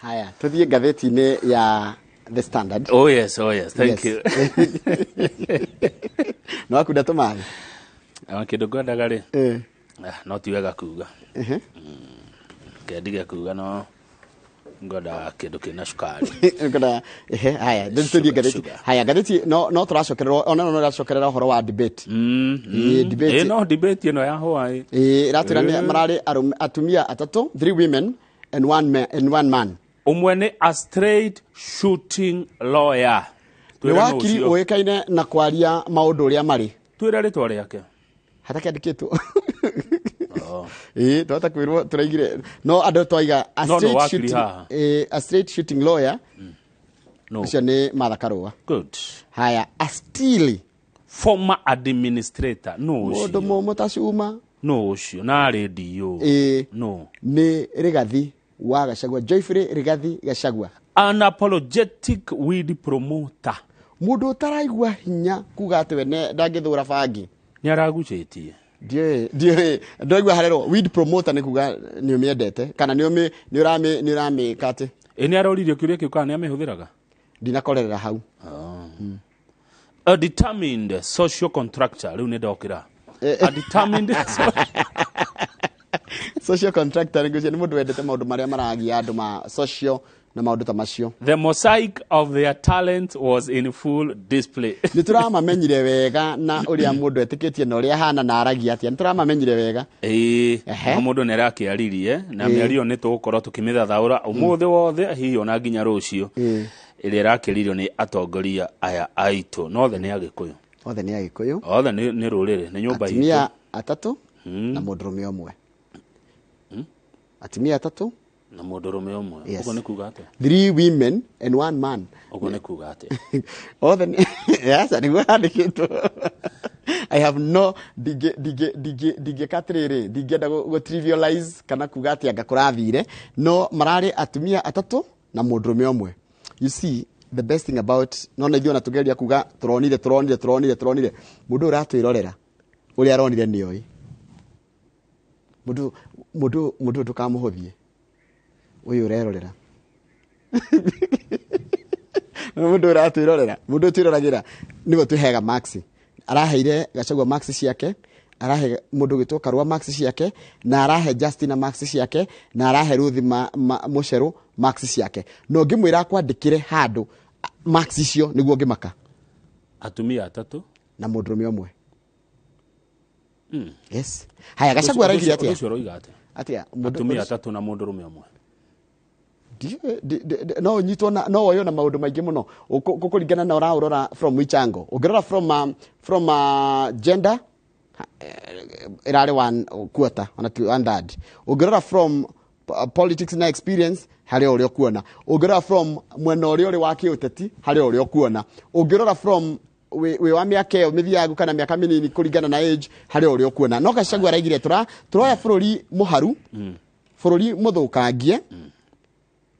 Haya, tuthiĩ ngathĩti-inĩ ya The Standard. Oh yes, oh yes, thank you. No akunda tũmaĩ. Ona kĩndũ ngwendaga rĩ, ah, no ti wega kuga. Kendige kuga no ngwendaga kĩndũ kĩna cukari. Ngona ehe, haya, tũthiĩ Sugar, ngathĩti. sugar. Haya, ngathĩti no tũracokererwo ona no ĩracokerera ũhoro wa debate. Ĩĩ, debate. Ĩ no debate ĩno ya hwaĩ. Ĩĩ, ĩratwĩra nĩ mararĩ arũme atumia atatũ, three women and one man, and one man. Ũmwe nĩ a straight shooting lawyer. Nĩ Twĩre nũ wakiri ũcio. ũĩkaine na kwaria maũndũ ũrĩa marĩ. Twĩre rĩtwa rĩake. Hatakĩandĩkĩtwo. Ĩĩ, twahota kwĩrwo tũraigire no andũ twaiga a No, no, straight wakiri shooting, haha. ĩĩ, a straight shooting lawyer No. ũcio nĩ Martha Karũa. Good. Haya, a steel Former administrator. No mũndũ ũcio. mũmũ ta cuma. No ũcio. Na arĩ DO. Ĩĩ. No. Nĩ Rigathi wa Gachagua, Joyfrey Rigathi Gachagua. Unapologetic weed promoter. Mũndũ ũtaraigua hinya kuga atĩ we ndangĩthũra bangi. Nĩ aragucĩtie. Ndiũĩ, ndiũĩ, ndaigua harerwo weed promoter nĩ kuga nĩ ũmĩendete kana nĩ ũmĩ nĩ ũramĩ nĩ ũramĩka atĩ. Ĩ nĩ aroririo kĩũria kĩu kana nĩ amĩhũthĩraga? Ndinakorerera hau. A determined social contractor rĩu nĩ ndokĩra. A determined Social contractor nĩ ngwĩciria nĩ mũndũ wendete maũndũ marĩa maragia andũ ma social na maũndũ ta macio. The mosaic of their talent was in full display. Nĩ tũramamenyire wega na ũrĩa mũndũ etĩkĩtie na ũrĩa ahana na aragia atĩa. Nĩ tũramamenyire wega. Ĩĩ, Ehe. no mũndũ nĩ arakĩaririe na mĩario nĩ tũgũkorwo tũkĩmĩthathaũra ũmũthĩ wothe hihi ona nginya rũciũ ĩrĩa ĩrakĩririo nĩ atongoria aya aitũ no othe nĩ Agĩkũyũ. Othe nĩ Agĩkũyũ. Othe nĩ rũrĩrĩ, nĩ nyũmba itũ. Atumia atatũ na mũndũrũme ũmwe. Atumia atatũ na mũndũrũme ũmwe. Yes. Ũguo nĩ kuga atĩa? Three women and one man. Ũguo nĩ kuga atĩa? Othe nĩ yes, nĩguo handĩkĩtwo. I have no ndingĩ ndingĩ ndingĩ ndingĩka atĩrĩrĩ, ndingĩenda gũ trivialize kana kuga atĩ anga kũrathire, no mararĩ atumia atatũ na mũndũrũme ũmwe. You see, the best thing about no na ithuĩ ona tũgeria kuga tũronire tũronire tũronire tũronire, mũndũ ũyũ ũratwĩrorera ũrĩa aronire nĩoĩ. Mũndũ mũndũ mũndũ ndũkamũhũthie ũyũ ũrerorera. Mũndũ ũratwĩrorera, mũndũ ũtwĩroragĩra nĩwe twĩheaga marks. Araheire Gachagua marks ciake, arahe mũndũ ũgwĩtwo Karua marks ciake, na arahe Justina marks ciake, na arahe Ruth Mũcerũ marks ciake. Na ũngĩmwĩra akwandĩkĩre handũ marks icio nĩguo ũngĩmaka. Atumia atatũ na mũndũrũme ũmwe. Yes. Haya, Gachagua araigire atĩa? Ũcio ũroiga atĩa? Atĩa? Atumia atatũ na mũndũrũme ũmwe. No ũnyitwo na no woywo na maũndũ maingĩ mũno kũringana na ũraũrora from which angle. Ũngĩrora from gender, ĩrarĩ one quarter ona ti one third. Ũngĩrora from politics na experience, harĩ o ũrĩa ũkuona. Ũngĩrora from mwena ũrĩa ũrĩ wa kĩũteti, harĩ o ũrĩa ũkuona. Ũngĩrora from wĩ wa mĩaka ĩyo mĩthiangu kana mĩaka mĩnini kũringana na age, harĩ o ũrĩa ũkuona. No Gachagua araigire tũroya bũrũri mũharu, bũrũri mũthũkangie,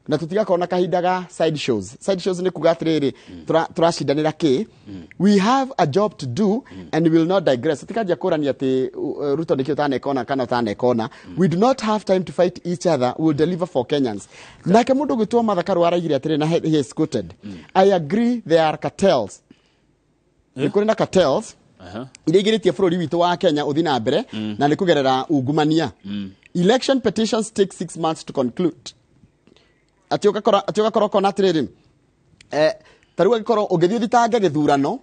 na tũtigakorwo na kahinda ga side shows. Side shows nĩ kuga atĩrĩrĩ, tũracindanĩra kĩ? We have a job to do and we will not digress. Tũtikanjia kũrania atĩ Ruto nĩkĩ ũtaneka ona kana ũtaneka ona. We do not have time to fight each other, we will deliver for Kenyans. Nake mũndũ ũgwĩtwo Martha Karua araigire atĩrĩ, na he is quoted, I agree there are cartels. Nĩ kũrĩ na cartels iria igirĩtie bũrũri witũ wa Kenya ũthiĩ na mbere, na nĩ kũgerera ungumania. Election petitions take 6 months to conclude. Atĩ ũgakora, atĩ ũgakora ũkona atĩrĩrĩ, ta rĩu angĩkorwo ũngĩthiĩ ũthitange gĩthurano,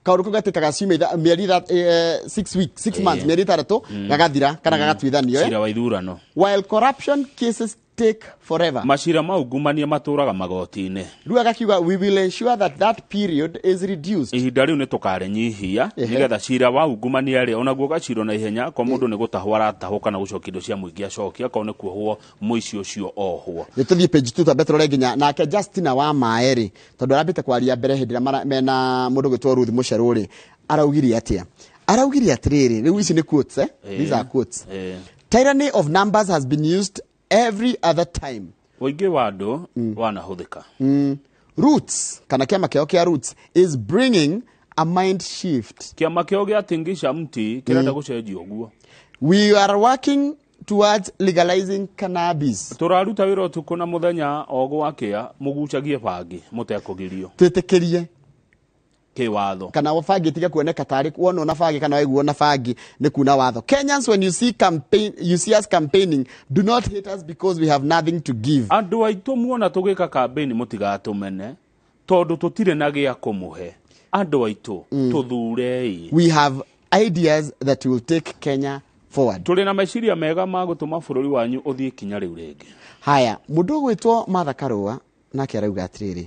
kaũndũ kau gatĩkaga ciumia mĩeri 6 weeks, 6 months, mĩeri 6 gagathira kana gagatuithanio. Cira wa ithurano. While corruption cases take forever. Macira ma ungumania matũraga magoti-inĩ. Rĩu agakiuga we will ensure that that period is reduced. Ihinda rĩu nĩ tũkarĩnyihia nĩgetha cira wa ungumania rĩ onaguo ũgacirwo na ihenya, kwa mũndũ nĩ gũtahwo aratahwo kana gũcokia indo cia mũingĩ acokia, akorwo nĩ kuohwo mũici ũcio ohwo. Nĩ tũthiĩ page 2 twambe tũrore nginya nake Justina wa Maĩ rĩ, tondũ arambĩte kwaria mbere hĩndĩ ĩrĩa mena mũndũ ũgwĩtwo Ruth Mũcerũ rĩ, araugire atĩa? Araugire atĩrĩrĩ, rĩu ici nĩ quotes, These are quotes. Tyranny of numbers has been used every other time. Ũingĩ wa andũ wanahũthĩka. Roots, kana kĩama kĩao kĩa Roots, is bringing a mind shift. Kĩama kĩao gĩa Tingisha Mti kĩrenda gũcenjia ũguo. We are working towards legalizing cannabis. Tũraruta wĩra ũtukũ na mũthenya o gwakĩa mũgucagie bangi mũtekũgirio. Twĩtĩkĩrie kĩwatho. Kana bangi tige kuoneka tarĩ wonwo na bangi kana waiguo na bangi nĩ kuna watho. Kenyans, when you see campaign, you see us campaigning, do not hate us because we have nothing to give. Andũ aitũ muona tũgĩka campaign mũtigatũmene tondũ tũtirĩ na gĩa kũmũhe. Andũ aitũ tũthurei. We have ideas that will take Kenya forward. Tũrĩ na meciria mega ma gũtũma bũrũri wanyu ũthiĩ kinya rĩu rĩngĩ. Haya, mũndũ ũgwĩtwo Martha Karua nake arauga atĩrĩrĩ,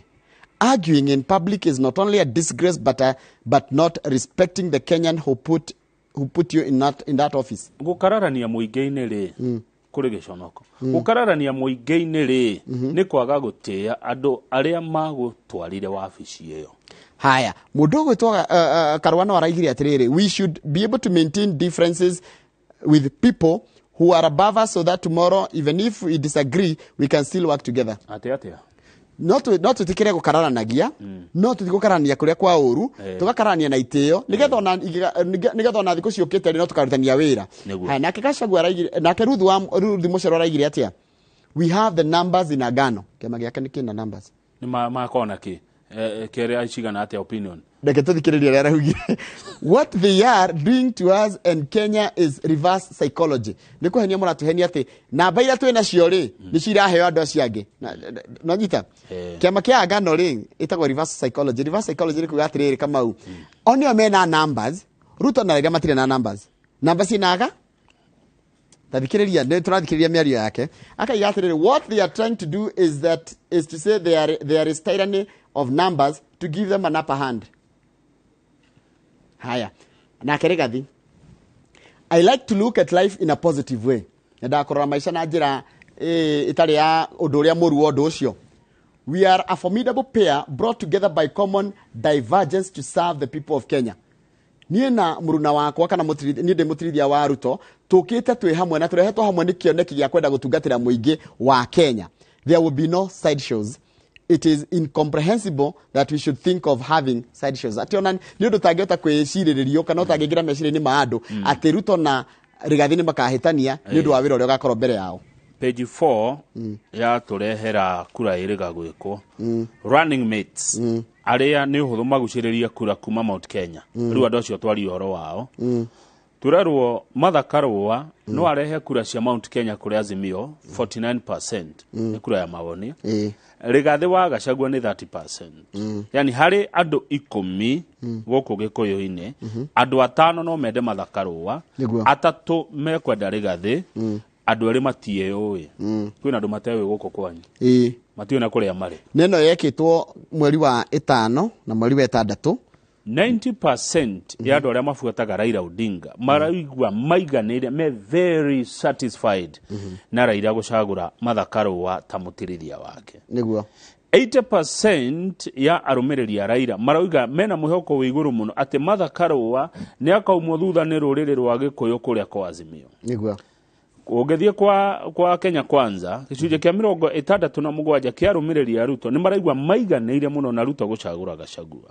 arguing in public is not only a disgrace but not respecting the Kenyan who put you in that office. Gũkararania mũingĩ-inĩ rĩ kũrĩ gĩconoko. Gũkararania mũingĩ-inĩ rĩ nĩ kwaga gũtĩĩa andũ arĩa magũtwarire wabici ĩyo. Haya, mũndũ ũgwĩtwo Karua no araigire atĩrĩrĩ, we should be able to maintain differences with people who are above us so that tomorrow, even if we disagree, we can still work together. Atĩ atĩa? No twĩtĩkĩre gũkararanagia, no tũthi gũkararania kũrĩa kwa ũru, tũgakararania na itĩo nĩgetha ona thikũ ciũkĩte rĩ no tũkarutania wĩra. Nĩguo. Haya, nake Gachagua araigire, nake Ruth wa Ruth Mucero araigire atĩa? We have the numbers in Agano. Kĩama gĩake nĩ kĩna numbers. Nĩ makona kĩ? Kĩrĩa cigana atĩa opinion? Reke tũthikĩrĩrie ũrĩa araugire. What they are doing to us and Kenya is reverse psychology. Nĩ kũhenia mũratũhenia atĩ namba iria twĩ nacio rĩ nĩcio iraheo andũ acio angĩ. No nyita kĩama kĩa Agano rĩ ĩtagwo reverse psychology. Reverse psychology nĩ kuga atĩrĩrĩ, Kamau, o nĩo mena numbers. Ruto na Raila matirĩ na numbers. Namba cinaga tathikĩrĩria, nĩ tũrathikĩrĩria mĩario yake akaiga atĩrĩrĩ, what they are trying to do is to say there is tyranny of numbers to give them an upper hand. Haya, nake Rigathi, I like to look at life in a positive way. Nyendaga kũrora maica na njĩra ĩtarĩ ya ũndũ ũrĩa mũru wa ũndũ ũcio. We are a formidable pair brought together by common divergence to serve the people of Kenya. Niĩ na mũruna wakwa kana niĩ ndĩ mũtirithia wa Ruto, tũkĩte twĩ hamwe na tũrehetwo hamwe nĩ kĩoneki gĩa kwenda gũtungatĩra mũingĩ wa Kenya. There will be no side shows. It is incomprehensible that we should think of having side shows. Atĩ ona nĩ ũndũ ũtangĩhota kwĩcirĩrĩrio kana ũtangĩingĩra meciria-inĩ ma andũ atĩ Ruto na Rigathi nĩ makahĩtania nĩ ũndũ wa wĩra ũrĩa ũgakorwo mbere yao. Page 4 yatũrehera kura ĩrĩga gwĩkwo running mates arĩa nĩ ũhũthũ magucĩrĩrie kura kuma Mount Kenya. Rĩu andũ acio twarie ũhoro wao, tũrerwo Martha Karua no arehe kura cia Mount Kenya kũrĩ Azimio 49%, nĩ kura ya mawoni. Rigathi wa Gachagua nĩ 30%, yani harĩ andũ 10 gũkũ Gĩkũyũ-inĩ, andũ atano no mende Martha Karua, 3 mekwenda Rigathi, andũ erĩ matiĩũĩ. Kwĩna andũ mateũĩ gũkũ kwanyu, matiũĩ na kũrĩa marĩ. Nĩ ĩno yekĩtwo mweri wa 5 na mweri wa 6. 90% ya andũ arĩa mabuataga Raila Odinga maraigua maiganĩire, me very satisfied na Raila gũcagũra Martha Karua ta mũtirithia wake. 80% ya arũmĩrĩri a Raila marauga mena mwĩhoko wĩ igũrũ mũno atĩ Martha Karua nĩ akaumwo thutha nĩ rũrĩrĩ rwa Gĩkũyũ kũrĩa kwa Azimio. Ũngĩthiĩ kwa Kenya Kwanza, gĩcunjĩ kĩa 67 kĩa arũmĩrĩri a Ruto nĩ maraigua maiganĩire mũno na Ruto gũcagũra Gachagua.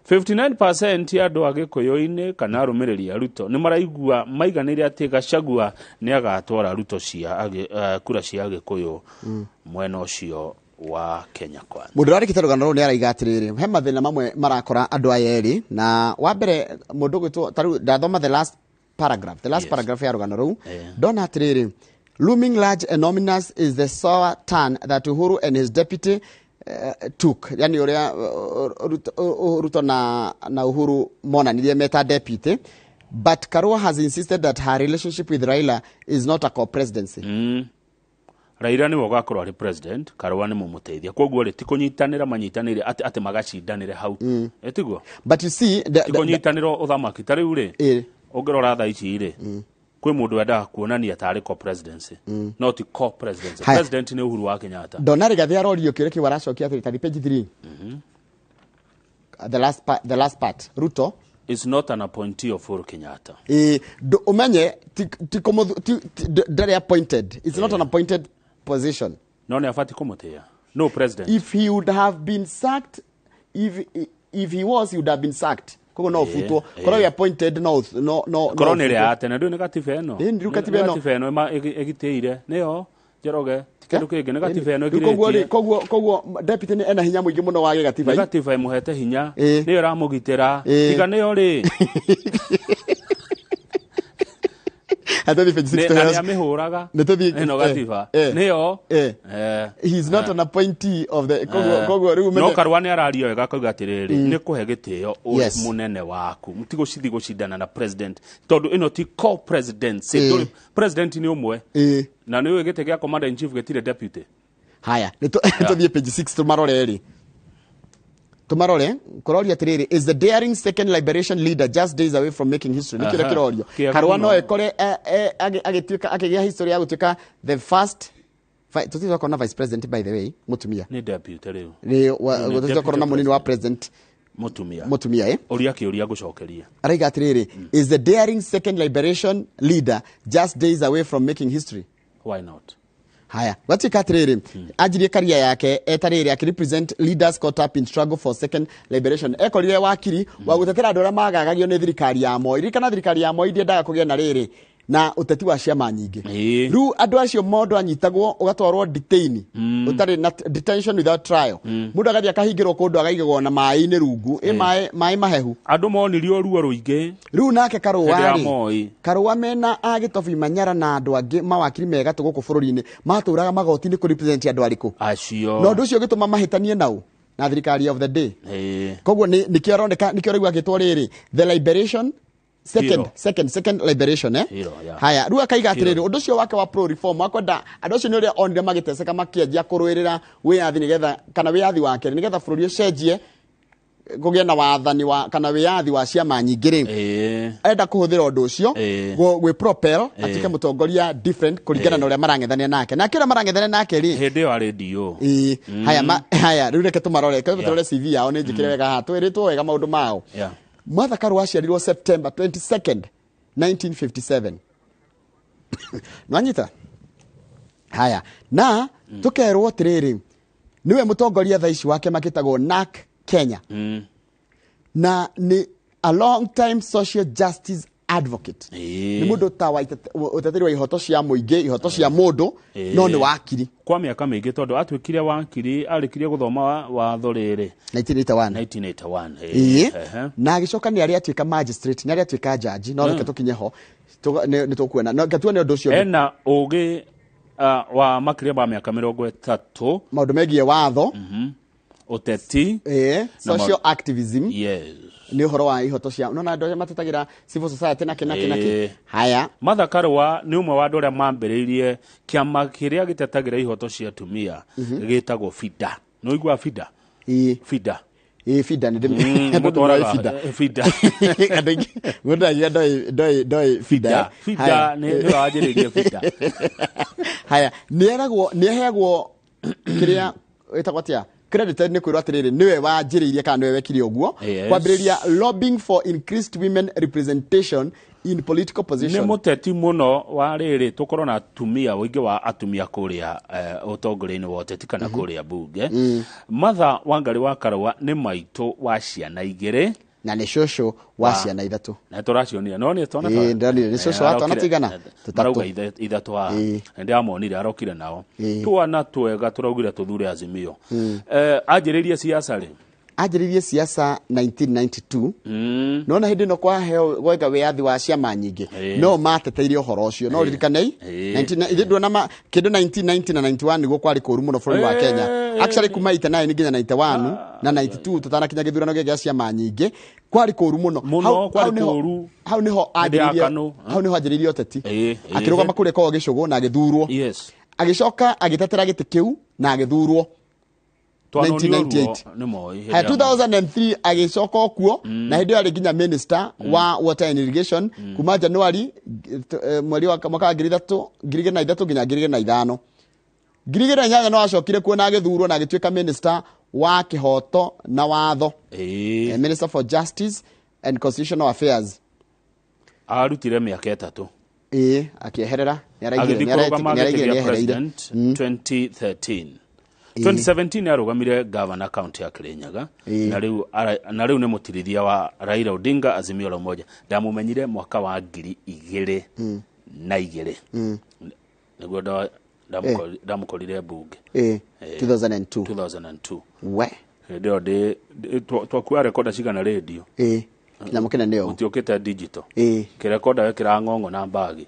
59% ya andũ a Gĩkũyũ-inĩ kana arũmĩrĩri a Ruto nĩ maraigua maiganĩire atĩ Gachagua nĩ agatwara Ruto cia kura cia Gĩkũyũ mwena ũcio wa Kenya Kwanza. Mũndũ ũrarĩkĩte rũgano rũrũ nĩ araiga atĩrĩrĩ, he mathĩna mamwe marakora andũ aya erĩ, na wa mbere mũndũ ũgwĩtwo tarĩu ndathoma the last paragraph, the last paragraph ya rũgano rũu, ndona atĩrĩrĩ, looming large and ominous is the sour turn that Uhuru and his deputy took, yani ũrĩa Ruto na Uhuru monanirie meta deputy, but Karua has insisted that her relationship with Raila is not a co-presidency. Raila nĩwe ũgakorwo arĩ president, Karua nĩ mũmũteithia, koguo rĩ ti kũnyitanĩra manyitanĩire atĩ magacindanĩre hau. Tiguo? But you see ti kũnyitanĩra ũthamaki ta rĩu rĩ, ũngĩrora thaa ici rĩ, kwĩ mũndũ wendaga kuonania tarĩ co-presidency, no ti co-presidency. President nĩ Uhuru wa Kenyatta. Ndona Rigathi arorio kĩũria kĩu aracokia atĩrĩ, tathi page 3, the last part, Ruto is not an appointee of Uhuru Kenyatta. Ũmenye ti ndarĩ appointed. It's not an appointed position. No nĩ abatiĩ kũmũtĩĩa no president. If he would have been sacked, if he was, he would have been sacked. Koguo no ũbutwo korwo wĩ appointed, no no no Korwo nĩ ĩrĩa ũbutwo. ya tene, ndũĩ nĩ gatiba ĩno. Ĩĩ, rĩu katiba Nĩ ĩno. Gatiba ĩno ĩgitĩire nĩyo Njoroge, ti kĩndũ kĩngĩ, nĩ gatiba ĩno Rĩu koguo rĩ, ĩgirĩtie. koguo deputy nĩ ena hinya mũingĩ mũno wa gĩgatiba. Nĩ gatiba ĩmũhete hinya. Nĩyo ĩramũgitĩra. Tiga nĩyo rĩ, Atũthiĩ page 6. Na nĩ amĩhũraga. Nĩ tũthiĩ- Ĩno gatiba nĩyo. He is not an appointee of the, koguo rĩu No Karũa nĩ araria wega, akauga atĩrĩrĩ, nĩ kũhe gĩtĩo ũrĩ mũnene waku, tigũcithi gũcindana na president, tondũ ĩno ti co-presidency. President nĩ ũmwe. Na nĩ ũĩ gĩtĩ gĩa commander in chief gĩtirĩ deputy. Haya, nĩ tũthiĩ page 6, tũmarore rĩ, tũmarore. Kũroria atĩrĩrĩ, "Is the daring second liberation leader just days away from making history?" Nĩkĩo kĩrorio. Kĩega Karũa no mũno. ekore agĩtuĩka, akĩgĩa history ya gũtuĩka the first tũtirĩ twakorwo na vice president, by the way, mũtumia. Nĩ deputy rĩu. Nĩ Nĩ tũtirĩ twakorwo na deputy. mũnini wa president Mũtumia. Mũtumia, eh? Ũria kĩũria ngũcokeria. Araiga atĩrĩrĩ, "Is the daring second liberation leader just days away from making history?" Why not? Haya, gwatuĩka atĩrĩrĩ, anjirie karia yake etarĩrĩ akĩrepresent leaders caught up in struggle for second liberation. Ekorire wakiri wa gũtetera andũ arĩa magagagio nĩ thirikari ya Moi. Ririkana thirikari ya Moi ndĩendaga kũgĩa na rĩrĩ na ũteti wa ciama nyingĩ. Rĩu andũ acio, mũndũ anyitagwo ũgatwarwo detain, ũtarĩ na detention without trial, mũndũ agathiĩ akahingĩrwo kũndũ, akaigagwo na maĩ-inĩ rungu, ĩ maĩ mahehu. Andũ monirio ruo rũingĩ Rĩu nake Karũa hĩndĩ ya rĩ, Moi. Karũa mena agĩtobi Manyara na andũ angĩ mawakiri megatũ gũkũ bũrũri-inĩ, matũraga magoti-inĩ kũ represent andũ arĩkũ? Acio. Na ũndũ ũcio ũgĩtũma mahĩtanie nau na thirikari of the day. Koguo nĩkĩo aroneka, nĩkĩo araigua agĩtwo rĩrĩ the liberation second Hero. second liberation, eh? Hero, yeah. Haya, rĩu akaiga atĩrĩrĩ, ũndũ ũcio wake wa pro reform wa kwenda andũ acio nĩ ũrĩa onire magĩteceka makĩanjia kũrũĩrĩra wĩyathi nĩgetha, kana wĩyathi wa kerĩ, nĩgetha bũrũri ũcenjie kũgĩe na wathani wa kana wĩyathi wa ciama nyingĩ rĩ, enda kũhũthĩra ũndũ ũcio gwĩ propel atuĩke mũtongoria different kũringana na ũrĩa marang'ethania nake. Nake ũrĩa marang'ethania nake rĩ, Hĩndĩ ĩyo arĩ dio. Ĩĩ, haya, haya, rĩu reke tũmarore, reke tũrore CV yao, nĩ njĩkĩre wega haha, twĩrĩtwo wega maũndũ mao. Martha Karua aciarirwo September 22nd 1957, nwanyita? Haya, na tũkerwo atĩrĩrĩ, nĩwe mũtongoria thaa ici wa kĩama gĩtagwo NARC Kenya, na nĩ a long time social justice advocate. Nĩ mũndũ ta wa ũteteri wa ihoto cia mũingĩ, ihoto cia mũndũ. No nĩ wakiri. Kwa mĩaka mĩingĩ, tondũ atuĩkire wakiri arĩkirie gũthoma watho rĩrĩ 1981. 1981. Ĩĩ. Ehe. Na agĩcoka nĩ arĩa atuĩka magistrate, nĩ arĩa atuĩka jaji, no reke tũkinye ho. Nĩ tũkuona, no reke tuone ũndũ ũcio. Ena ũgĩ wa makĩria ma mĩaka 30. Maũndũ megiĩ watho. Ũteti. Ĩĩ, social activism. Nĩ ũhoro wa ihoto cia, nona andũ arĩa matetagĩra civil society nakĩ nakĩ nakĩ. Haya. Martha Karua nĩ ũmwe wa andũ arĩa mambĩrĩirie kĩama kĩrĩa gĩtetagĩra ihoto cia atumia gĩtagwo FIDA. Nĩ ũiguaga FIDA? Ĩĩ. FIDA. Ĩĩ, FIDA nĩ andũ Mũtwaraga, nĩmoĩ FIDA. FIDA. Andũ aingĩ mũndũ akiuga ndoĩ FIDA, eh. FIDA. Haya. Nĩ nĩwe wanjĩrĩirie FIDA. Haya, nĩ aheagwo kĩrĩa ĩtagwo atĩa, credited nĩ kwĩrwo atĩrĩrĩ, nĩwe wanjĩrĩirie kana nĩwe wekire ũguo kwambĩrĩria lobbying for increased women representation in political Nĩ position. mũteti mũno wa rĩrĩ tũkorwo na atumia, ũingĩ wa atumia kũrĩa ũtongoria-inĩ wa ũteti kana kũrĩa bunge. Martha Wangari wa Karũa nĩ maitũ wa ciana igĩrĩ. Na nĩ cũcũ wa ciana ithatũ. Na tũracionire no nĩ twana. Ĩĩ, ndĩronire. Nĩ cũcũ wa twana tũigana? Tũtatũ. Marauga ithatũ haha. Nĩ ndĩramonire arokire nao twana twega, tũraugire tũthure Azimio. Anjĩrĩirie siasa rĩ? Anjĩrĩirie siasa 1992. Nona hĩndĩ ĩno kwaheo gweka wĩyathi wa ciama nyingĩ, no mateteire ũhoro ũcio, no ririkanei ithuĩ nduona kĩndũ 1990 na 91 nĩguo kwarĩ kũru mũno bũrũri wa Kenya. Actually kuma 89 nginya 91 na 92, tũtanakinya gĩthurano gĩkĩ gĩa ciama nyingĩ, kwarĩ kũru mũno. Mũno, kwarĩ kũru. Hau nĩho Hĩndĩ ya anjĩrĩirie KANU. Hau nĩho anjĩrĩirie ũteti. Akĩrũgama kũrĩa koragwo gĩcũgũ na agĩthurwo. Agĩcoka agĩtetera gĩtĩ kĩu na agĩthurwo. Twanonio ruo 1998. nĩ Moi hĩndĩ Haya, ya Moi. 2003 agĩcoka o kuo, na hĩndĩ ĩyo arĩ nginya minister wa water and irrigation kuma Januari mweri wa mwaka wa 2003 nginya 2005. 2008 no acokire kuo na agĩthurwo na agĩtuĩka minister wa kĩhoto na watho. Minister for justice and constitutional affairs. Arutire mĩaka 3. Ĩĩ, akĩeherera, nĩ araigire Agĩthiĩ nĩ kũrũgama nĩ gĩtĩ araigire gĩa nĩ ehereire. president 2013. 2017 arũgamire governor county ya Kirinyaga. Na rĩu nĩ mũtirithia wa Raila Odinga, Azimio la Umoja. Ndamumenyire mwaka wa 2002, nĩguo ndamũkorire mbunge. 2002. 2002. We. Hĩndĩ ĩyo twakua rekoda cigana radio. Kĩnyamũ kĩnene ũũ. Gũtiũkĩte digital. Kĩrekoda wekĩraga ng'ong'o na mbagi.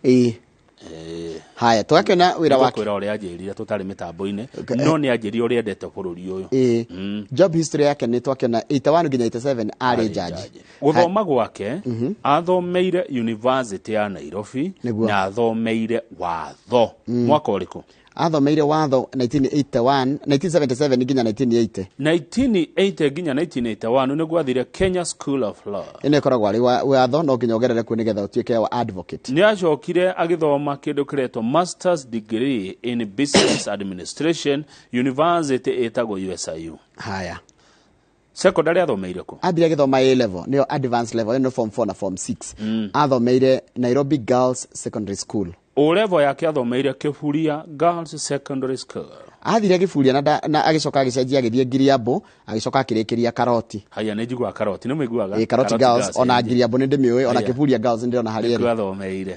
Haya, tũgakĩona wĩra wake. Kwĩra ũrĩa anjĩrire tũtarĩ mĩtambo-inĩ, no nĩ anjĩrire ũrĩa endete bũrũri ũyũ. Job history yake nĩ twakĩona 81 nginya 87 arĩ judge. Gũthoma gwake, athomeire University ya Nairobi. Na athomeire watho mwaka ũrĩkũ? Athomeire watho 1981, 1977 nginya 1980. 1980 nginya 1981 nĩguo athire Kenya School of Law. Ĩno ĩkoragwo arĩ watho no nginya ũgerere kuo nĩgetha ũtuĩke wa advocate. Nĩ acokire agĩthoma kĩndũ kĩretwo masters degree in business administration, university ĩtagwo USIU. Haya. Secondary athomeire kũ? Ambire agĩthoma A level, nĩyo advanced level, ĩno form 4 na form 6, athomeire Nairobi Girls Secondary School. O level yake athomeire Kiburia Girls Secondary School. Athire Gĩburia na agĩcoka agĩcenjia agĩthiĩ Ngiriambo, agĩcoka akĩrĩkĩria Karoti. Haya, nĩ njiguaga Karoti, nĩ mũiguaga? Ĩ, Karoti Girls, ona Ngiriambo nĩ ndĩmĩũĩ, ona Kĩburia Girls nĩ ndĩrona harĩa nĩkuo ĩrĩ. Athomeire.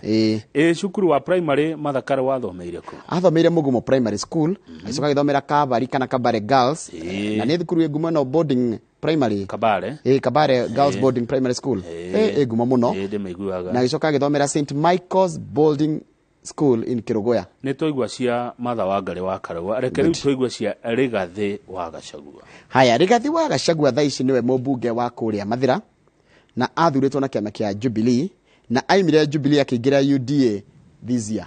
Ĩ cukuru wa primary Martha Karua wathomeire kũ? Athomeire Mugumo Primary School, agĩcoka agĩthomera Kabari kana Kabare Girls, na nĩ thukuru ĩ ngumo ĩno, boarding primary. Kabare. Ĩ, Kabare Girls Boarding Primary School, ĩ ngumo mũno. Ĩ, ndĩmĩiguaga. Na agĩcoka agĩthomera St Michael's Boarding School in Kĩrũgũya. Nĩ twaigua cia Martha Wangari wa Karua, reke rĩu twaigua cia Rigathĩ wa Gachagua. Haya, Rigathi wa Gachagua thaa ici nĩwe mũmbunge wa kũrĩa Mathĩra, na athurĩtwo na kĩama kĩa Jubilee, na aimire Jubilee akĩingĩra UDA this year.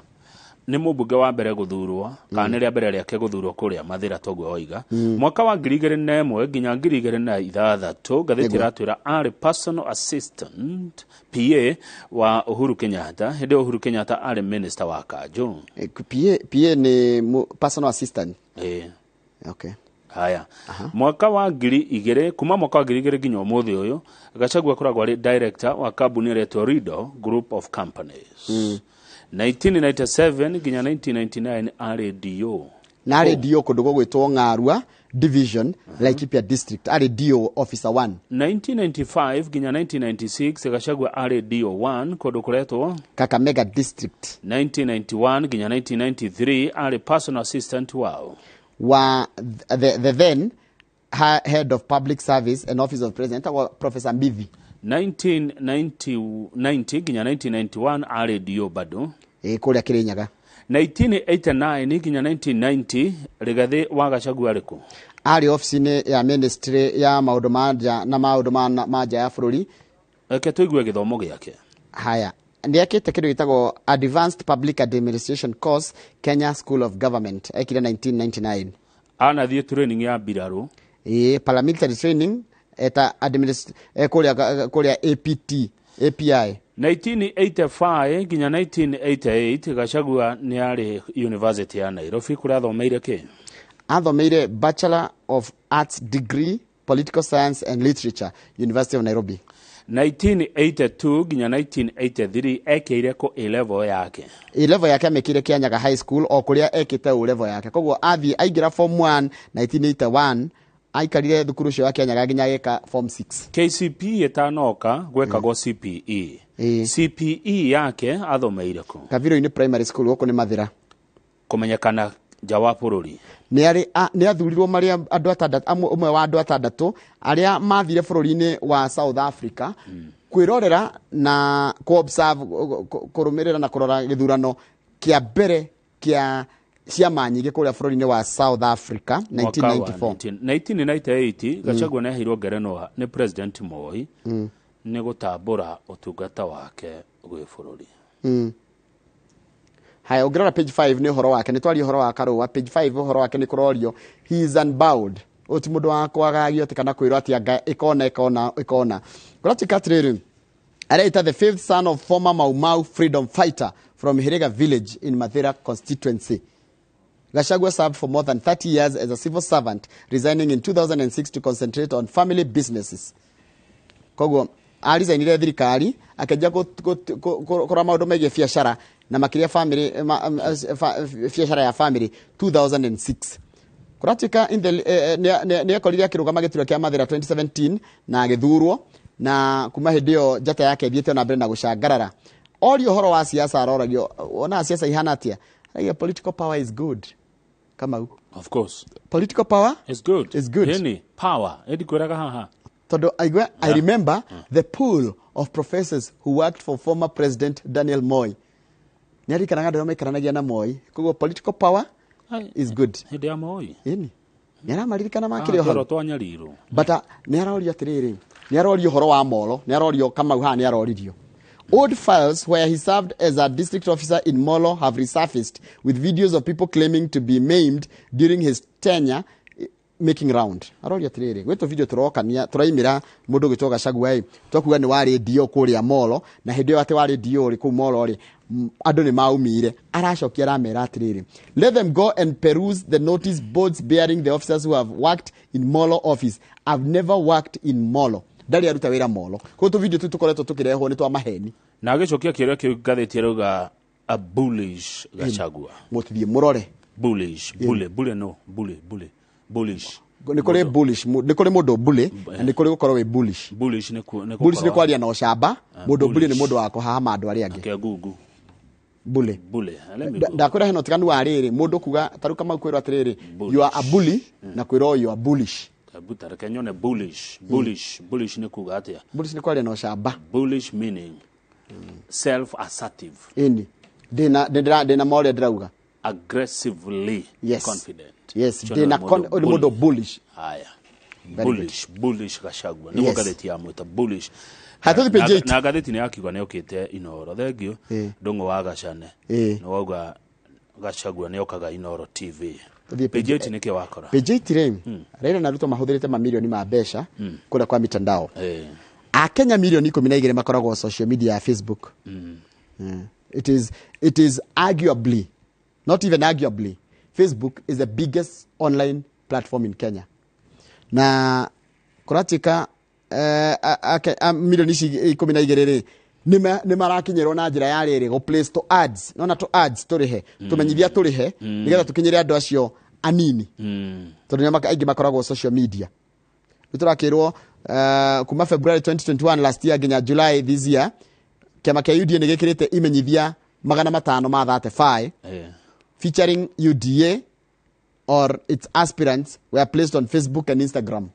Nĩ mũmbunge wa mbere gũthurwo, kana nĩ rĩa mbere rĩake gũthurwo kũrĩa Mathĩra, toguo oiga. Mwaka wa 2001 nginya 2006, ngathĩti ĩratwĩra arĩ personal assistant, PA wa Uhuru Kenyatta, hĩndĩ ĩyo Uhuru Kenyatta arĩ minister wa kanjũ. PA nĩ personal assistant. Ĩ. Okay. Haya, mwaka wa 2000, kuma mwaka wa 2000 nginya ũmũthĩ ũyũ, Gachagua akoragwo arĩ director wa kambuni ĩretwo Rido Group of Companies. 1997 nginya 1999 arĩ DO. Na arĩ DO kũndũ gũgwĩtwo Ng'arua Division, Laikipia District, arĩ DO officer 1. 1995 nginya 1996 Gachagua arĩ DO1 kũndũ kũretwo Kakamega District. 1991 nginya 1993 arĩ personal assistant wao? Wa the then head of public service and office of president, etagwo Professor Mbithi. 1990 nginya 1991 arĩ DO bado. Kũrĩa Kĩrĩnyaga. 1989 nginya 1990 Rigathĩ wa Gachagua arĩ kũ? Arĩ ofici-inĩ ya ministry ya maũndũ ma nja na maũndũ ma nja ya bũrũri. Reke tũigue gĩthomo gĩake. Haya, nĩ ekĩte kĩndũ gĩtagwo advanced public administration course, Kenya School of Government, ekire 1999. Anathiĩ training ya mbirarũ. Ĩ, paramilitary training eta kũrĩa APT API. 1985 nginya 1988 Gachagua nĩ arĩ University ya Nairobi, kũrĩa athomeire kĩ? Athomeire Bachelor of Arts degree, political science and literature, University of Nairobi. 1982 nginya 1983 ekĩire kũ A level yake? A level yake amĩkĩire Kianyaga High School, o kũrĩa ekĩte O level yake. Koguo athiĩ aingĩra form 1 1981, aikarire thukuru ũcio wa Kianyaga nginya agĩka form 6. KCPE ĩtanoka gwekagwo CPE. CPE yake athomeire kũ? Kavirũ-inĩ Primary School, gũkũ nĩ Mathĩra. Kũmenyekana nja wa bũrũri. Nĩ athurirwo marĩa andũ atandatũ, ũmwe wa andũ atandatũ arĩa mathire bũrũri-inĩ wa South Africa kwĩrorera na kũ-observe, kũrũmĩrĩra na kũrora gĩthurano kĩa mbere kĩa ciama nyingĩ kũrĩa bũrũri-inĩ wa South Africa. Mwaka wa 1994. 1998 Gachagua nĩ aheirwo ngerenwa nĩ President Moi nĩ gũtambũra ũtungata wake gwĩ bũrũri. Haya, ũngĩrora page 5 nĩ ũhoro wake, nĩ twaria ũhoro wa Karũa. Page 5 ũhoro wake nĩ kũrorio he is unbowed. Ũyũ ti mũndũ wa kwagagio atĩ kana kwĩrwo atĩ anga ĩkona ĩkona ĩkona. Kũratuĩka atĩrĩrĩ, areita the fifth son of former Mau Mau freedom fighter from Hiriga village in Mathira constituency. Gachagua served for more than 30 years as a civil servant, resigning in 2006 to concentrate on family businesses. Koguo arizainire thirikari akĩanjia kũrora maũndũ megiĩ biacara na makĩria family, biacara ya family 2006. Kũratuĩka nĩ ekorire akĩrũgama gĩturwa kĩa Mathĩra 2017 na agĩthurwo, na kuma hĩndĩ ĩyo njata yake ĩthiĩte na mbere na gũcangarara. Orio ũhoro wa siasa, aroragio wonaga siasa ihana atĩa, aragia political power is good. Kamau, Of course. Political power It's good. It's good. Ĩni power ĩndi kwĩraga haha. Tondũ aigue, I remember the pool of professors who worked for former President Daniel Moi. Nĩ aririkanaga andũ arĩa maikaranagia na Moi, koguo political power Ai, is good. Hĩndĩ ya Moi. Ĩni nĩ aramaririkana makĩrĩ o hau. Twerwo twanyarirwo. But nĩ arorio atĩrĩrĩ, nĩ arorio ũhoro wa Molo, nĩ arorio Kamau haha, nĩ aroririo. Old files where he served as a district officer in Molo have resurfaced with videos of people claiming to be maimed during his tenure making round. Arorio atĩrĩrĩ, gwĩtũ video tũrokania tũraimĩra mũndũ ũgĩtwo Gachagua ĩ, twakuga nĩ warĩ DO kũrĩa Molo, na hĩndĩ ĩyo atĩ warĩ DO rĩ kũu Molo rĩ, andũ nĩ maumire. Aracokia aramera atĩrĩrĩ, let them go and peruse the notice boards bearing the officers who have worked in Molo office. I've never worked in Molo. Ndarĩ aruta wĩra Molo. Koguo tũ video tũu tũkoretwo tũkĩrehwo nĩ twa maheni. Na agĩcokia kĩũria kĩu, ngathĩti ĩrauga a bullish Gachagua. Mũthiĩ mũrore. Bullish, bully, bully, no bully, bully, bullish. Nĩ kũrĩ bullish, nĩ kũrĩ mũndũ bully na nĩ kũrĩ gũkorwo wĩ bullish. Bullish nĩ ku- nĩ Bullish nĩ gũkorwo- kwaria na ũcamba. Mũndũ bully nĩ Bullish. mũndũ wa kũhahama andũ arĩa angĩ. Kĩagungu. Bully. Bully. Let me go. Ndakwĩra hena ũtiganu wa rĩrĩ, mũndũ kuga tarĩu Kamau kwĩrwo atĩrĩrĩ, you are a bully, na kwĩrwo you are bullish. Kabuta, reke nyone bullish, bullish, bullish nĩ kuga atĩa? Bullish nĩ kwaria na ũcamba. Bullish meaning self assertive, Ĩni ndĩna ma ũrĩa ndĩrauga. Aggressively Yes. confident. Yes. Ũcio Ndĩna nĩwe mũndũ ũyũ nĩ mũndũ bullish. Haya. Very Bullish, bullish Gachagua nĩguo Yes. ngathĩti ya mwĩta bullish. Haya, tũthiĩ page Na- 8. Na ngathĩti nĩ yakiuga nĩ okĩte Inoro. Thengio. Ndũng'ũ wa Gacane. Nĩ wauga Gachagua nĩ okaga Inoro TV. Tũthiĩ Page 8, nĩkĩ wakora? Page 8 rĩ, Raila na Ruto mahũthĩrĩte mamirioni ma mbeca kũrĩa kwa mitandao. Akenya milioni 12 makoragwo social media ya Facebook. It is arguably, not even arguably, Facebook is the biggest online platform in Kenya. Na kũratuĩka milioni ici 12 rĩ, nĩ marakinyĩrwo na njĩra ya rĩrĩ, go place to ads, nona to ads tũrĩhe, tũmenyithia tũrĩhe nĩgetha tũkinyĩre andũ acio anini, tondũ nĩo aingĩ makoragwo social media. Rĩu tũrakĩrwo kuma February 2021, last year, nginya July this year, kĩama kĩa UDA nĩ gĩkĩrĩte imenyithia 535 featuring UDA or its aspirants were placed on Facebook and Instagram.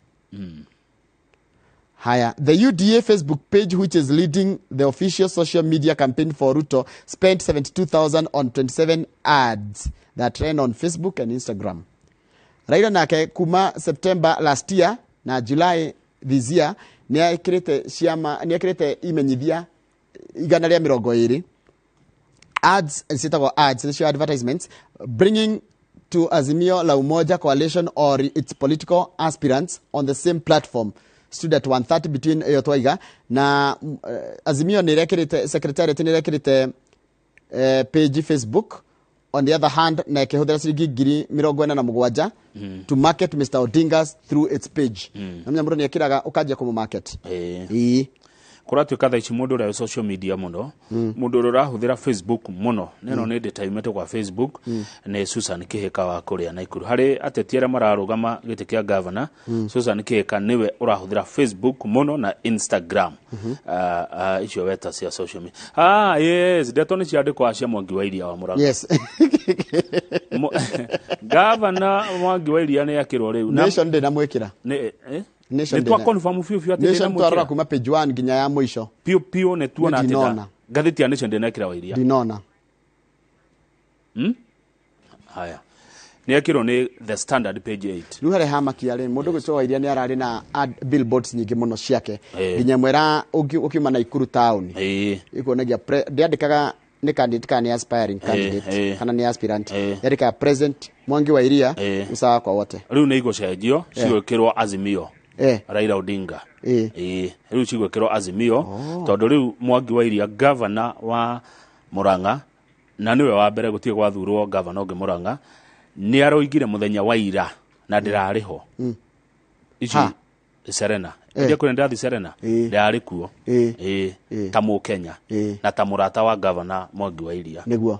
Haya, the UDA Facebook page, which is leading the official social media campaign for Ruto, spent 72,000 on 27 ads that ran on Facebook and Instagram. Raila nake kuma September last year na July this year nĩ ekĩrĩte ciama, nĩ ekĩrĩte imenyithia 120 ads, ciĩtagwo ads, nĩcio advertisements, bringing to Azimio la Umoja coalition or its political aspirants on the same platform stood at 130 between ĩyo twaiga na Azimio nĩ ĩrekĩrĩte, secretariat nĩ ĩrekĩrĩte page Facebook on the other hand, na ĩkĩhũthĩra ciringi 47,000 to market Mr Odinga's through its page. Na mũndũ nĩ ekĩraga ũkanjia kũmũ-market. Ĩĩ. Kũratuĩka thaa ici mũndũ ũrĩa wĩ social media mũno, mũndũ ũrĩa ũrahũthĩra Facebook mũno, nĩno nĩ ndĩta imĩte kwa Facebook, nĩ Susan Kĩhĩka wa kũrĩa Naikuru. Harĩ ateti arĩa mararũgama gĩtĩ kĩa gavana, Susan Kĩhĩka nĩwe ũrahũthĩra Facebook mũno na Instagram. Icio weta cia social media. Ah, yes, ndeto nĩ ciandĩkwa cia Mwangi wa Iria wa Mũrang'a. Gavana Mwangi wa Iria nĩ akĩrwo rĩu Nation ndĩnamwĩkĩra. Nĩ eh? Nation Nĩ twa ndĩna- confirm biũ biũ atĩ Nation twarora ndĩnamwĩkĩra. kuma page 1 nginya ya mũico. Piũ piũ nĩ tuona atĩ Ndinona. ngathĩti ya Nation ndĩnekĩra wa Iria. Ndinona. Haya, nĩ ekĩrwo nĩ The Standard page 8. Rĩu harĩa hamakia rĩ, mũndũ gwĩtwo Wairia nĩ ararĩ na billboards nyingĩ mũno ciake, nginya mwera ũkiuma Naikuru town ikuonagia ndĩandĩkaga nĩ candidate kana nĩ aspiring candidate kana nĩ aspirant, yandĩkaga President Mwangi wa Iria, usawa kwa wote. Rĩu nĩ igũcenjio cigwĩkĩrwo Azimio, Raila Odinga. Ĩĩ, rĩu cigwĩkĩrwo Azimio, tondũ rĩu Mwangi wa Iria, gavana wa Murang'a, na nĩwe wa mbere gũtirĩ gwathurwo gavana ũngĩ Murang'a, nĩ aroigire mũthenya wa ira na ndĩrarĩ ho ici. Ha. Serena iria kũrĩa ndĩrathiĩ Serena, ndĩrarĩ kuo. Ĩĩ, ta mũkenya na ta mũrata wa gavana Mwangi wa Iria. Nĩguo.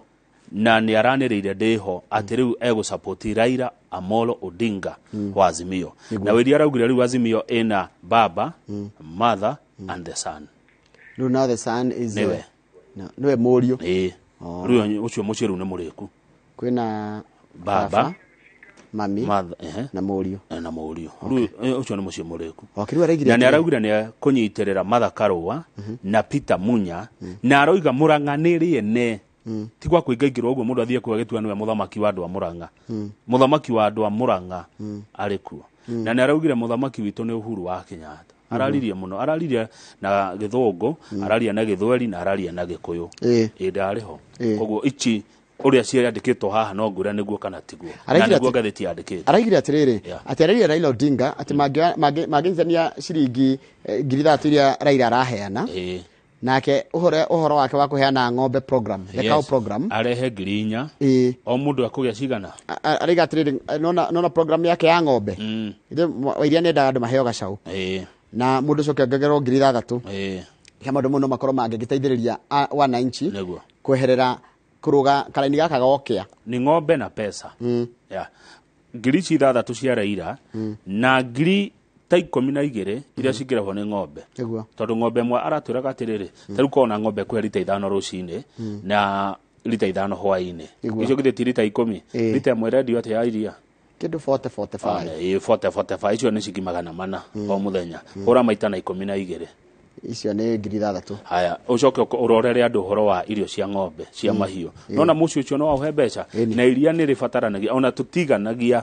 Na nĩ aranĩrĩire ndĩho atĩ rĩu egũsupport Raila Amolo Odinga wa Azimio. Na wĩria araugire rĩu Azimio ĩna baba, mother and the son. Rĩu now the son is Nĩwe. No, nĩwe mũriũ. Ĩĩ, rĩu ũcio mũciĩ rĩu nĩ mũrĩku. Kwĩna baba, mami mother, ehe, na mũriũ. Na mũriũ. Rĩu ũcio nĩ mũciĩ mũrĩku. Okay, rĩu araigire Na nĩ atĩrĩ. araugire nĩ kũnyitĩrĩra Martha Karũa na Peter Munya, na aroiga Murang'a nĩ rĩene, ti gwa kũingaingĩrwo ũguo mũndũ athiĩ kuo agĩtua nĩwe mũthamaki wa andũ a Murang'a. Mũthamaki wa andũ a Murang'a arĩ kuo, na nĩ araugire mũthamaki witũ nĩ Uhuru wa Kenyatta. Araririe mũno, araririe na Gĩthũngũ, araria na Gĩthweri, na araria na Gĩkũyũ. Ĩ ndarĩ ho. Koguo ici ũrĩa ciandĩkĩtwo haha no ngwĩra nĩguo kana tiguo, na Araigire nĩguo ngathĩti yandĩkĩte. Araigire atĩrĩrĩ, atĩ arairie Raila Odinga atĩ mangĩnyitithania ciringi 6,000 iria Raila araheana, nake ũhoro wake wa kũheana ng'ombe program, the cow program, arehe 4,000. O mũndũ akũgĩa cigana? Araiga atĩrĩrĩ, nona program yake ya ng'ombe. Ithe Wairia nĩendaga andũ maheo gacau, na mũndũ ũcio ongererwo 6,000. He maũndũ mũno makorwo mangĩgĩteithĩrĩria wananchi kweherera kũrũga karaini gaka gokĩa. Ni ng'ombe na pesa yeah. 6,000 cia Raila na 12,000 iria cingĩrehwo nĩ ng'ombe. Tondũ ng'ombe ĩmwe aratwĩraga atĩrĩrĩ, ta rĩu kona ng'ombe kũhe rita 5 rũcinĩ na rita 5 hwaĩ-inĩ. Icio githĩ ti rita 10? Rita ĩmwe ĩrendio atĩa ya iria? Kĩndũ 40, 45. Ĩĩ, 40, 45, icio nĩ ciringi 400 o mũthenya, hũra maita na 12. Icio nĩ 6,000. Haya, ũcoke ũrorere andũ ũhoro wa irio cia ng'ombe cia mahiũ. Nona mũciĩ ũcio no waũhe mbeca, na iria nĩ rĩbataranagia, ona tũtiganagia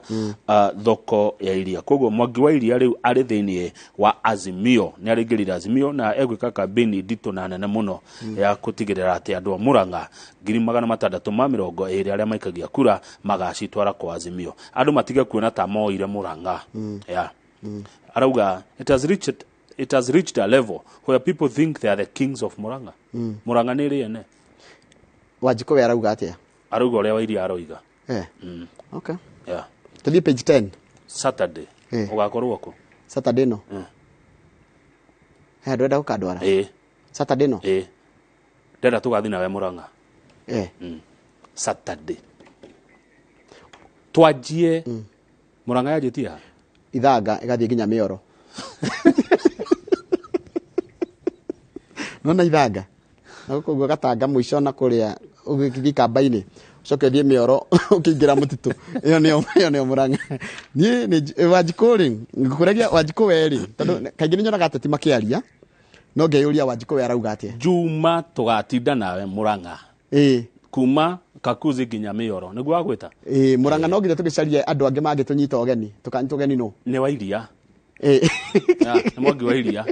thoko ya iria. Koguo Mwangi wa Iria rĩu arĩ thĩinĩ wa Azimio, nĩ araingĩrire Azimio na egwĩka kambĩini nditũ na nene mũno ya gũtigĩrĩra atĩ andũ a Murang'a 620,000 arĩa maikagia kura magacitwara kwa Azimio. Andũ matige kuona ta moire Murang'a. Yeah. Arauga it has reached a level where people think they are the kings of Murang'a. Murang'a nĩ rĩene. Wanjikũ we arauga atĩa? Arauga ũrĩa Wairia aroiga. Okay. Yeah. Tũthiĩ page 10. Saturday ũgakorwo kũ? Saturday no he ndwenda gũkandwara? Ĩĩ. Saturday no? Ĩĩ, ndenda tũgathiĩ nawe Murang'a. Saturday twanjie Murang'a yanjĩtie ha? Ithanga ĩgathiĩ nginya Mĩoro. Nona Ithanga na gũkũ ũguo Gatanga mũico na kũrĩa ũgĩthiĩ Kamba-inĩ, ũcoke ũthiĩ Mĩoro ũkĩingĩra mũtitũ. Ĩyo nĩyo Murang'a. Niĩ nĩ Wanjikũ rĩ, ngũkũragia Wanjikũ we rĩ, tondũ kaingĩ nĩ nyonaga ateti makĩaria no ngeyũria Wanjikũ we arauga atĩa. Juma tũgatinda nawe Murang'a kuma Kakuzi nginya Mĩoro, nĩguo wagwĩta. Ĩĩ, Murang'a no nginya tũgĩcarie andũ angĩ mangĩtũnyita ũgeni, tũkanyita ũgeni no Nĩ wa Iria. Ĩĩ. Ya, nĩ Mwangi wa Iria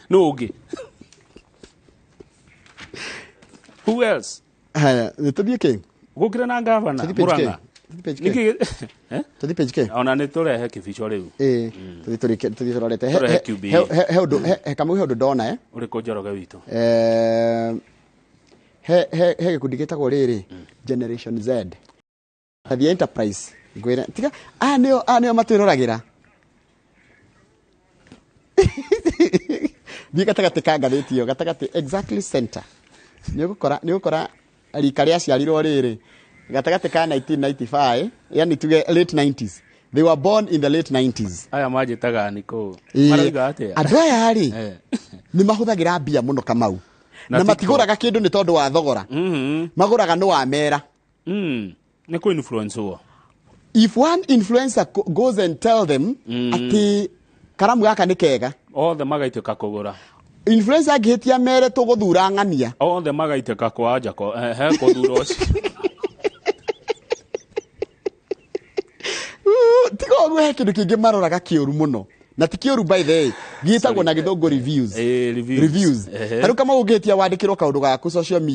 nũ ũngĩ? Who else? Haya, nĩ tũthiĩ kĩ? Gũkĩre na gavana. Tũthiĩ page K. Murang'a. Tũthiĩ page K. Nĩkĩ eh? Tũthiĩ page K. Ona nĩ tũrehe kĩbico rĩu. Ĩĩ, tũthiĩ tũrĩke, tũthiĩ tũrorete. Tũrehe QB. He ũndũ he Kamau, he ũndũ ndona Ũrĩkũ, Njoroge witũ? He gĩkundi gĩtagwo rĩrĩ Generation Z The Enterprise. Ngwĩre tiga aya nĩo matwĩroragĩra. Thiĩ gatagatĩ ka ngathĩti ĩyo, gatagatĩ, exactly center, nĩ ũgũkora rika rĩaciarirwo rĩrĩ gatagatĩ ka 1995, yani tuge late 90s. They were born in the late 90s. Aya manjĩtaga niko. Ĩĩ. Maroiga atĩa? Andũ aya rĩ, nĩ mahũthagĩra mbia mũno, Kamau, Na na TikTok. matigũraga kĩndũ nĩ tondũ wa thogora. Magũraga nĩ wa mera. Nĩ kũ influence wo. If one influencer goes and tell them atĩ karamu gaka nĩ kega, Othe magaitĩka kũgũra. Influencer angĩhĩtia mere tũgũthura ng'ania. Othe magaitĩka kwanja he kũthura ũcio. Tiga ũguo, he kĩndũ kĩngĩ maroraga kĩũru mũno, na ti kĩũru by the way, gĩtagwo na Gĩthũngũ reviews. Reviews. Reviews. Tarĩu kama ũngĩhĩtia wandĩkĩrwo kaũndũ gaku social media.